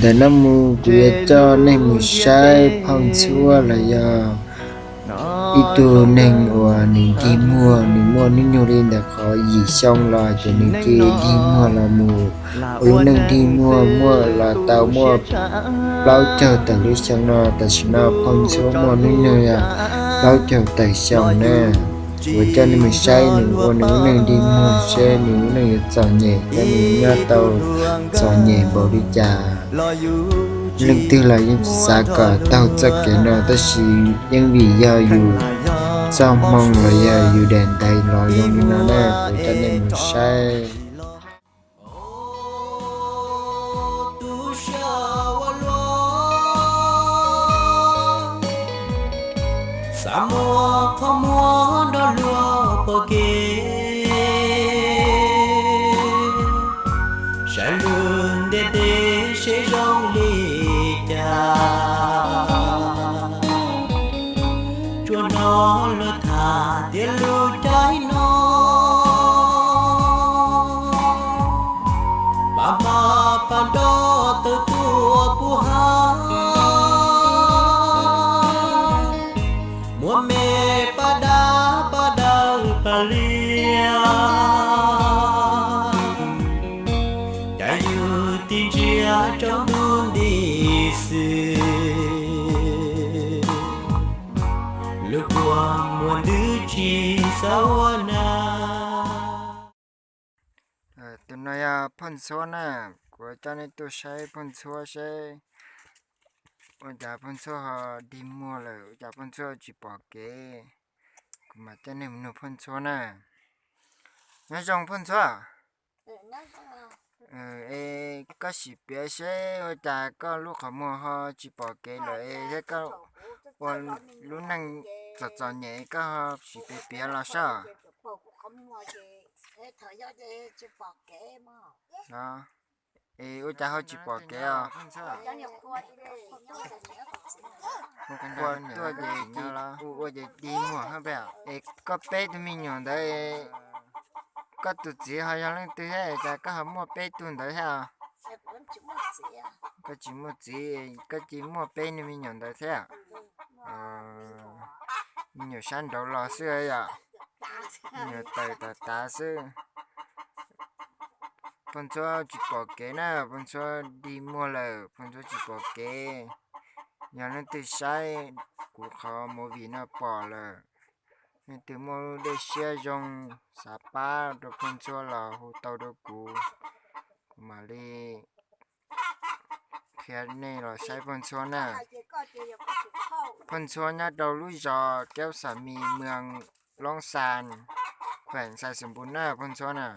Ntawm no mus kuv yuav coj nej mus saib phauj ntxhuab los yog ib tug neeg uas nws dig muag, nws muaj hnub nyoog li ntawm qhov yim xyoo los ces nws cia dig muag los mus ua lub neej dig muag muaj los tau muaj plaub caug tawm lub xyoo no. Tam sim no phauj ntxhuab muaj hnub nyoog yog plaub caug tawm xyoo na. Kuv coj nej mus saib nws ua nws lub neej dig muag seb nws lub neej yuav txom nyem thiab nws nyob tau txom nyem npaum li cas. Leej twg los yeej tsis xav kom taug txoj kev no tab sis yeej vim yog yus txoj hmoo los yog yus daim ntawv los zoo li no na, kuv coj nej mus saib. Xav muaj qhov muag nrog luag pom kev, saib lub ntiaj teb seb zoo li cas. Tsuas hnov luag tham tias lub caij no pab hmab pab nrog tawm tuaj puv hav, muaj me pab dab pab dawb pab liab, cas yus tig ntsiag rau ntuj nti xwb, lub kua muag ntws tsis xav ua na. Tus no yog phauj ntxhuab na, kuv coj nej tuaj saib phauj ntxhuab seb ua cas phauj ntxhuab ho dig muag lawm, ua cas phauj ntxhuab tsis pom kev. Kuv mam coj nej mus nug phauj ntxhuab na. Nyob zoo phauj ntxhuab. Es koj sim piav seb ua cas koj lub qhov muag ho tsis pom kev lawm es thiab koj ua lub neej txom txom nyem koj ho sim piav piav los saib. Es ua cas ho tsis pom kev os? Qhua tuaj ces ua ces dig muag hab peb. Es koj peb tug me nyuam ntawd, koj tus txiv ho yog leej twg thiab cas koj ho muaj peb tug ntawd thiab? Koj tsis muaj txiv, koj cia muaj peb niag me nyuam ntawd thiab? Me nyuam sab nraud los xwb yom, me nyuam tawm tas tas xwb. Phauj ntxhuab tsis pom kev na, phauj ntxhuab dig muag lawm, phauj ntxhuab tsis pom kev. Yog leej twg saib kuv qhov movie no pom lawm, leej twg muaj lub dej siab zoo xav pab rau phauj ntxhuab los hu tau rau kuv, kuv mam li qhia nej los saib phauj ntxhuab na. Phauj ntxhuab nyob rau lub zos Keub Xam Mis, moos Loob Xas, khueem Xais Xas Npus na phauj ntxhuab na.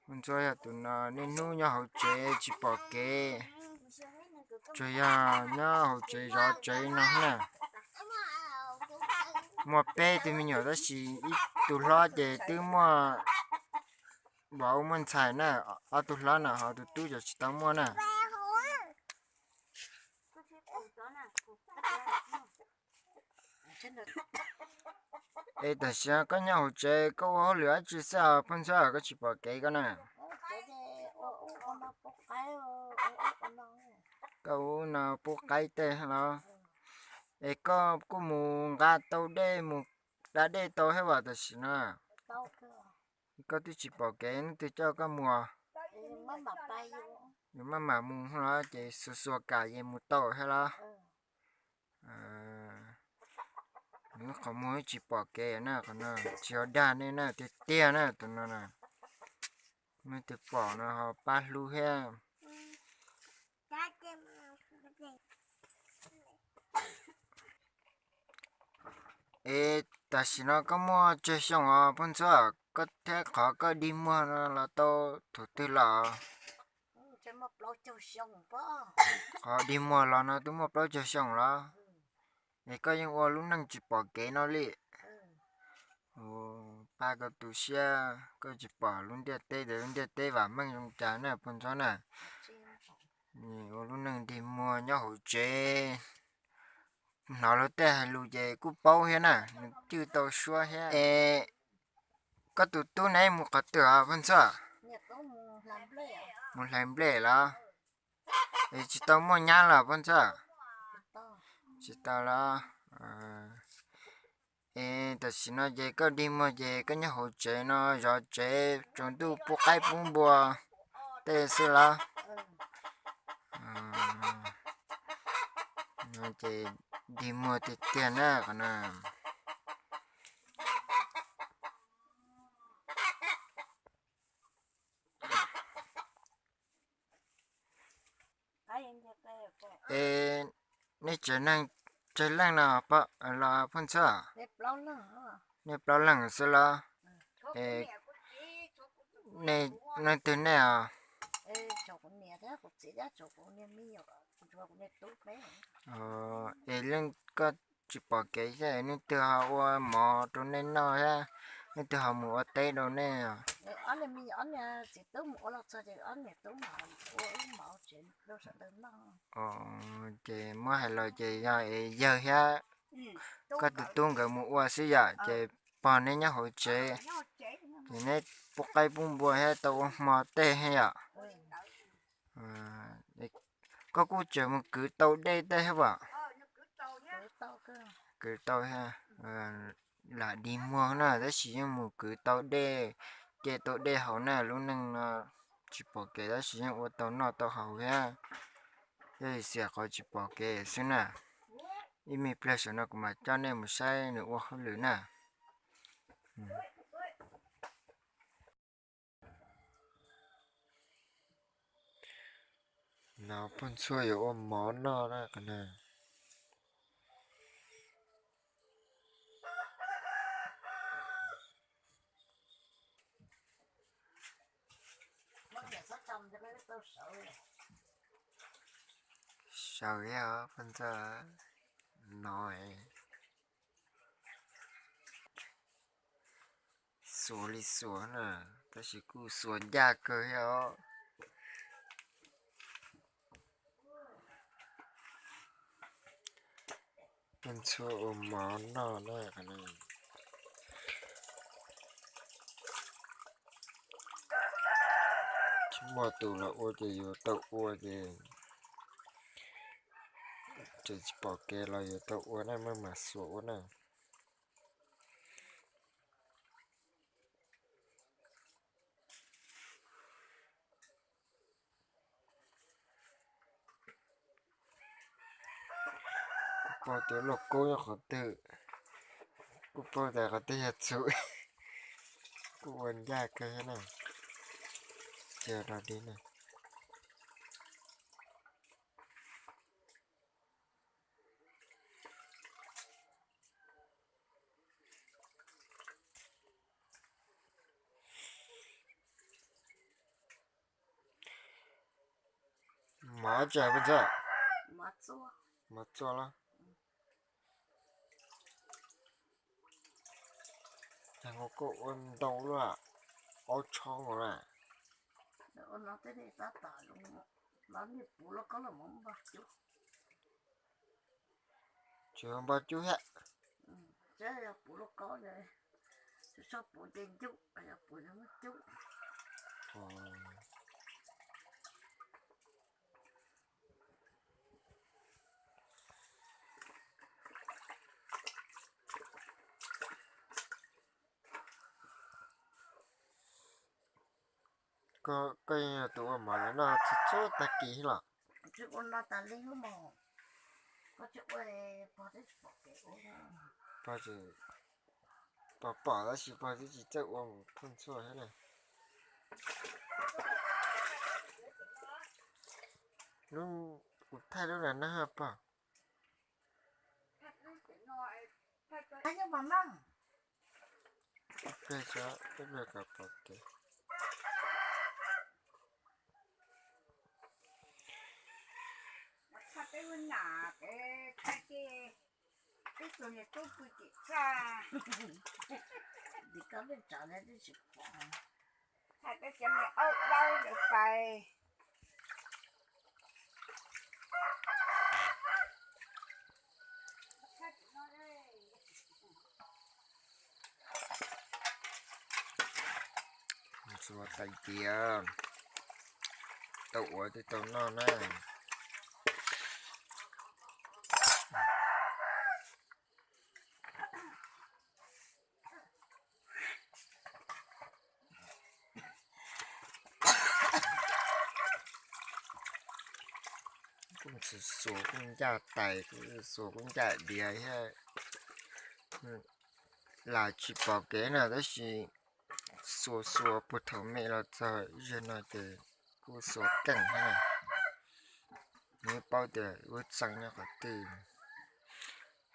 Phauj ntxhuab yog tus no niaj hnub nyob hauv tsev tsis pom kev, tsuas yog nyob hauv tsev zov tsev no na. Muaj peb tug me nyuam tab sis ib tug hlob ces twb muaj vauv muaj ntxhais na, ob tug hlob na, ho tus tub ces tsis tau muaj na. Es tam sim no koj nyob hauv tsev koj ua hauj lwm dab tsi xwb os phauj ntxhuab, koj tsis pom kev koj na? Koj ua no pub qaib tej los? Es koj kuj mus nqa tau dej mus da dej tau thiab as tam sim no? Koj twb tsis pom kev leej twg coj koj mus? Yus maj mam mus los ces xuas xuas kam yeej mus tau thiab los? Qhov muag tsis pom kev na, qhov no tsis yog dag nej na, tiag tiag na tus no na. Nej tus pom no ho pab hlub thiab. Es tam sim no koj muaj tsawg xyoo os Phooj Ntxhuab, koj thiab qhov koj dig muag no los tau thaum twg los? Qhov dig muag los no twb muaj plaub caug xyoo los? Es koj yeej ua lub neej tsis pom kev no li. Pab koj tu siab, koj tsis pom lub ntiaj teb tias lub ntiaj teb vam meej zoo cas na Phooj Ntxhuab na. Ua lub neej dig muag nyob hauv tsev, hnov luag tej hais lus ces kuj paub thiab na, nws cwj tau suab thiab. Es koj tus tub ne mus qhov twg os Phooj Ntxhuab? Mus hlais nplej los? Es tsis tau muaj nyab los Phooj Ntxhuab? Tsis tau los? Es tam sim no ces koj dig muag ces koj nyob hauv tsev no, zov tsev tsaus ntuj pub qaib pub npua tej xwb los? Ces dig muag tiag tiag na qhov no. Es nej tsev neeg tsawg leej no los Phooj Ntxhuab? Nej plaub leeg xwb los? Es nej leej twg nej os? Es leej koj tsis pom kev thiab, leej twg ho ua mov rau nej noj thiab, leej twg ho mus ua teb rau nej os? Ces muab hais los ces yog es yawg thiab koj tus tub nkawd mus ua xwb yom, ces pog neb nyob hauv tsev, ces neb pub qaib pub npua thiab tau ua hmo tej thiab yom. Koj kuj tseem mus kwv tau dej tej thiab as? Kwv tau thiab. Lam dig muag na tab sis yeej mus kwv tau dej, ce tau dej haus na. Lub neej no tsis pom kev tab sis yeej ua tau noj tau haus thiab, thiaj li xiam qhov tsis pom kev xwb na. Ib me pliag saum no kuv mam coj nej mus saib nws ua hauj lwm na. No Phooj Ntxhuab yuav ua mov noj na qhov no. Sawv thiab Phooj Ntxhuab no. Xuas li xuas na, tab sis kuj xuas ncaj kawg thiab os. Phooj Ntxhuab ua mov noj na. Tsis muaj tus los ua ces yuav tau ua ces, tseem tsis pom kev los yuav tau ua na, maj mam xuas ua na. Kuj paub tias lauj kaub nyob qhov twg, kuj paub tias qhov twg yog txhuv, kuj ua ncaj kawg thiab na. Cia rau dib na. Mov tso Phooj Ntxhuab. Mov txua los? Koj ua ntau luaj, ob tshob no na. Tsis npau cub thiab. Koj yeej yog tus ua mov lawv noj txhua txhua tag kis los? Tsis ua no tas li lub mog, koj tsis ua pog twb tsis pom kev ua. Pog tseem pom pom tab sis pog twb tsis txawj ua mus phooj txhuaj thiab na. Lub, kuv thaij lub nas nab pog. Ib pliag tso, ib pliag kom pom kev. Ntxuav tais diav, tau ua twb tau noj na. Kuj tsis xuas kuj ncaj tais, kuj xuas kuj ncaj diav thiab. Lam tsis pom kev na tab sis xuas xuas puag thaum me los txog ib zaug no ces kuj xuas keej thiab na. Nws paub tias lub txee nyob qhov twg,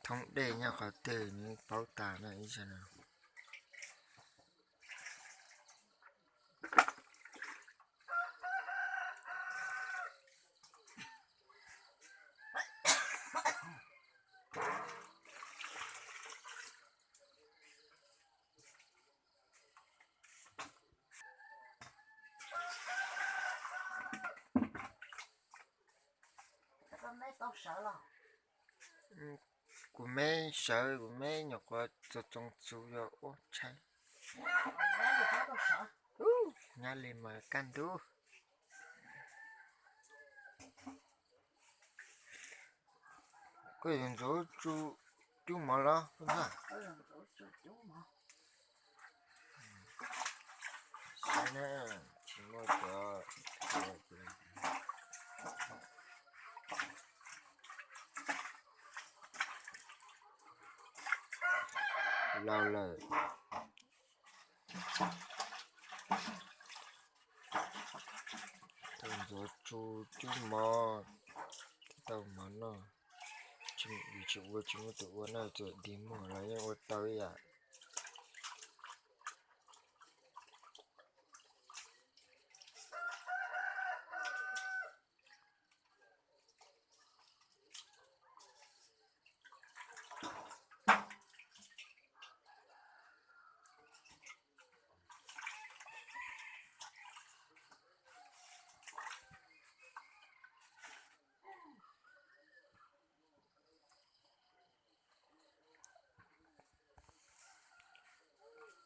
thoob dej nyob qhov twg nws paub tas na ib zaug no. Kuv me sawv, kuv me nyuam qhuav txoos txoos txuv yuav ua tshais. Nyab li mas kaj ntug. Koj yuav ntxuav tsu cub mov los? Saib na, tsis muaj cov laus lawm. Tau ntxuav tsu cub mov, tau mov noj. Tsis ua, tsis muaj tus ua na, tsuas dig muag los yeej ua tau ib yam.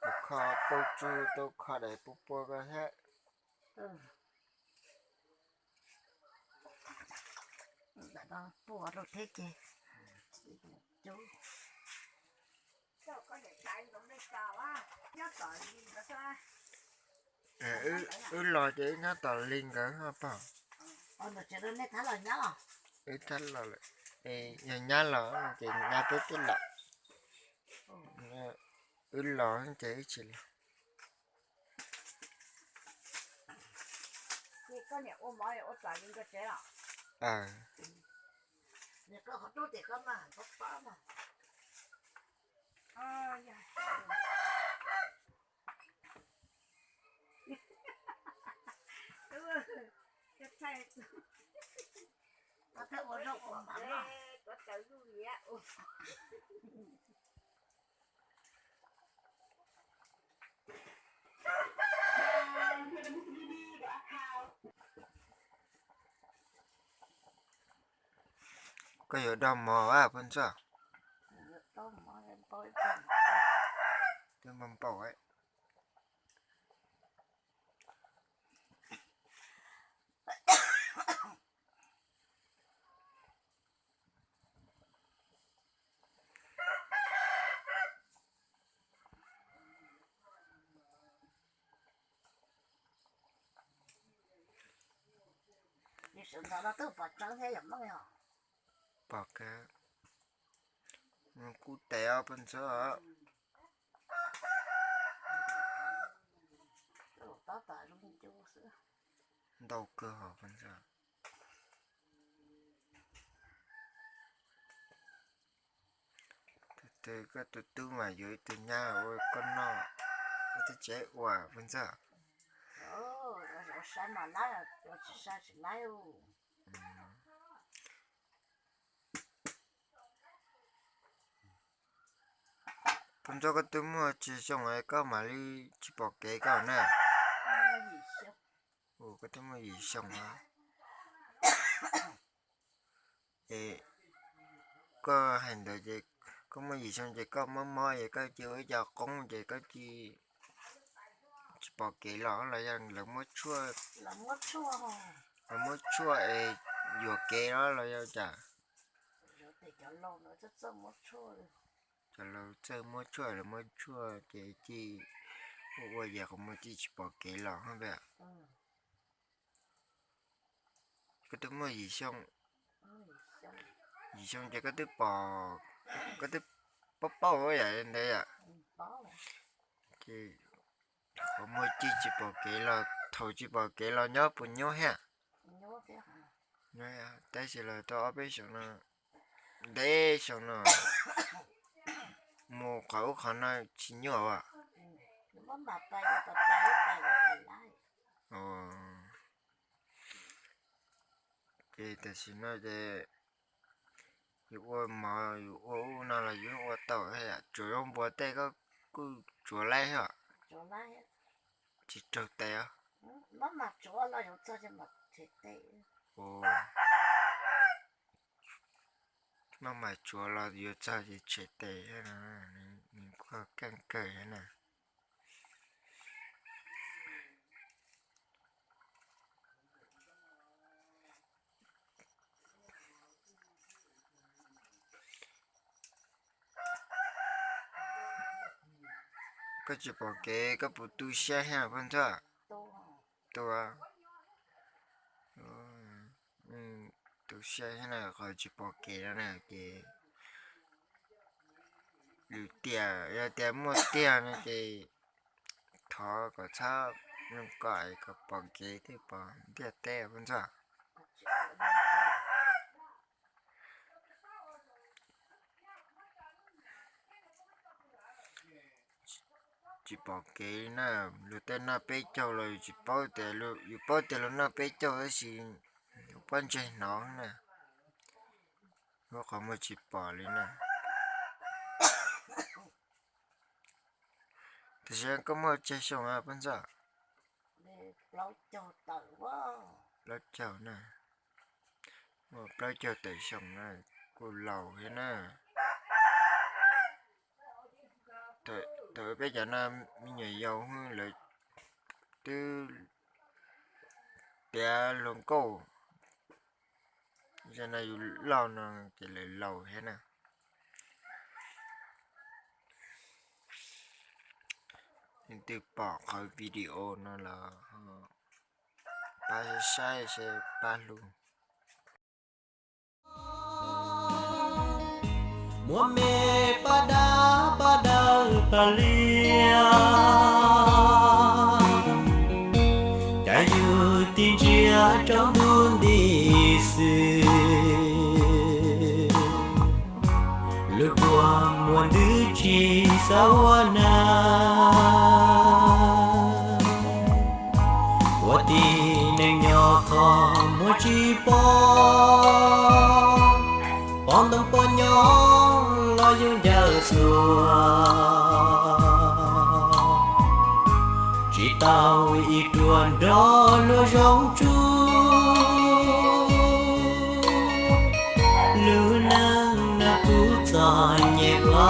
Tus kho pau tsu, tus kho daim pua pua ko thiab. Wb los ces wb nyob tom Lis nkawd ho pog. Wb thab los lawm, yog nyab los ces nyab peb twb los. Wb los ces wb tsis los. Koj yuav do mov a poj ntxoog? Twb npau npau. Pom kawg, Kub tes os poj ntxoog. Ntau kawg hos poj ntxoog. Tus twg koj tus tub mas yuav ib tug nyab ua koj noj, koj twb tseem ua poj ntxoog. Poj ntxoog koj twb muaj tsawg xyoo es koj mam li tsis pom kev koj na? Koj twb muaj yim xyoo os. Es koj hais ntawd ces koj muaj yim xyoo ces koj mob mob es koj cia ua ib co qoob ces koj cia tsis pom kev los los yog lawv muab tshuaj, lawv muab tshuaj es yuam kev los los yog cas? Cov laus txawj muab tshuaj, lawv muab tshuaj ces cia ua ua ces qhov muag cia tsis pom kev los. Koj twb muaj yim xyoo, yim xyoo ces koj twb pom, koj twb paub paub yam ntawd yom? Ces qhov muag cia tsis pom kev los, thaum tsis pom kev los nyob puas nyuaj thiab? Tab sis los tau ob peb xyoos no, ntev xyoo no, mus qhov ub qhov no tsis nyuaj as. Ces tam sim no ces yus ua mov yus ua ub no los yus ua tau, tsuav zaub npua tej koj kuj tsuav laib os. Tsis raug tes os. Maj mam tsuav los yuav txog ces tshem tes, nws kuj keej kawg na. Koj tsis pom kev koj puas tu siab thiab poj ntxoog? Tu, tu siab thiab na, qhov tsis pom kev no na ces lwm tiam yog tias muaj tiag no ces thov kom txhob zoo kom kom pom kev thiaj pom ntiaj teb poj ntxoog. Tsis pom kev na, luag tej noj peb caug los yus tsis paub tias, yus paub tias luag noj peb caug tab sis yus pob ntseg hnov na, yuav qhov muag tsis pom li na. Tam sim no koj muaj tsawg xyoo poj ntxoog? Plaub caug na, muaj plaub caug tawm xyoo na, kuj laus thiab na. Thaum peb cov no me nyuam yaus lawv twb tiav hluas nkauj, yog no yus loj no ces lawv laus thiab na. Leej twg pom qhov video no los pab saib saib, pab hlub. Muab me pab dab pab dawb pab liab, cas yus tig ntsia rau ntuj nti xwb. Lub kua muag ntws tsis xav ua na, ua tib neeg nyob qhov muag tsis pom, pom ntoo pom nyob los yus ncaws xyuas, tsis tau ib ruam nrog luag zoo tsuj. Lub neej no kuj txom nyem ua